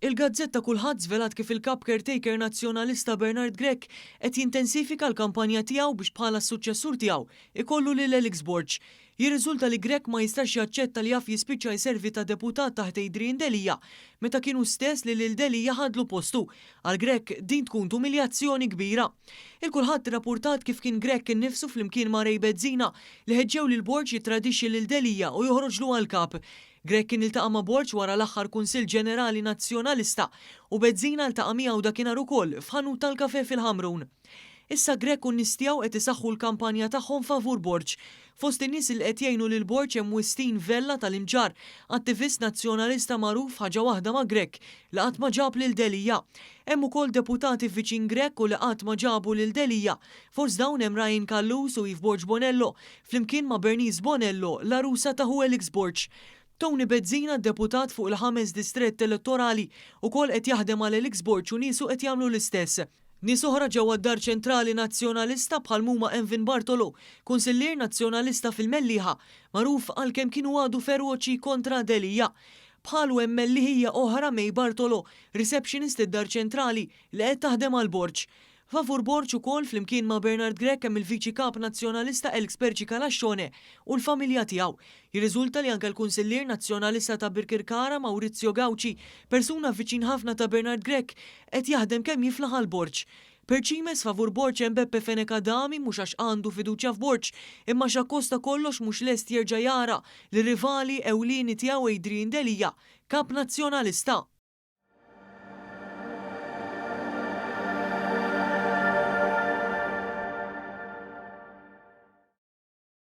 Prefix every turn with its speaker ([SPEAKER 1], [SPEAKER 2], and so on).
[SPEAKER 1] Il-gazzetta Kullħadd żvelat kif il-Kap Caretaker Nazzjonalista Bernard Grech qed jintensifika l-kampanja tiegħu biex bħala s-suċċessur tiegħu jkollu lil Alex Borg. Jirriżulta li Grech ma jistax jaċċetta li jaf jispiċċa jservi ta' deputat taħt Adrian Delia meta kien hu stess li lil Delia ħadlu postu. Għal Grech din tkun umiljazzjoni kbira. Il-Kullħadd irrappurtat kif kien Grech innifsu flimkien ma' Ray Bezzina li ħeġġew lil Borg jittradixxi lil Delia u joħroġlu għal kap. Grech kien iltaqa' ma' Borg wara l-aħħar Kunsill Ġenerali Nazzjonalista u Bezzina ltaqa' miegħu dakinhar ukoll f'ħanut tal-kafè fil-Ħamrun. Issa Grech u n-nies tiegħu qed isaħħu l-kampanja tagħhom favur Borg. Fost in-nies li qed jgħinu lil Borg hemm Wistin Vella tal-Imġarr, attivist Nazzjonalista magħruf ħaġa waħda ma' Grech, li qatt ma ġab lil Delia. Hemm ukoll deputati viċin Grech u li qatt ma ġabu lil Delia. Fost dawn hemm Ryan Callus u Eve Borg Bonello, flimkien ma' Bernice Bonello, l-għarusa ta' ħu Alex Borg. Tony Bezzina, deputat fuq il-ħames distrett elettorali, ukoll qed jaħdem għal Alex Borg u niesu qed jagħmlu l-istess. Nies oħra ġewwa d-Dar Ċentrali Nazzjonalista bħal m'huma Envin Bartolo, kunsillier Nazzjonalista fil-Mellieħa, magħruf għal kemm kienu għadu feroċi kontra Delia. Bħalu hemm Melliħija oħra May Bartolo, receptionist id-Dar Ċentrali, li qed taħdem għal Borg. Favur Borg ukoll flimkien ma' Bernard Grech hemm il-Viċi Kap Nazzjonalista Elks Perci Calascione u l-familja tiegħu. Jirriżulta li anke l-Kunsillier Nazzjonalista ta' Birkirkara Maurizio Gauci, persuna viċin ħafna ta' Bernard Grech, qed jaħdem kemm jiflaħ għal Borg. Perċimes favur Borg hemm Beppe Fenech Adami mhux għax għandu fiduċja f'Borg, imma għax akkost ta' kollox mhux lest jerġa' jara lir-rivali ewlieni tiegħu Adrian Delia, Kap Nazzjonalista.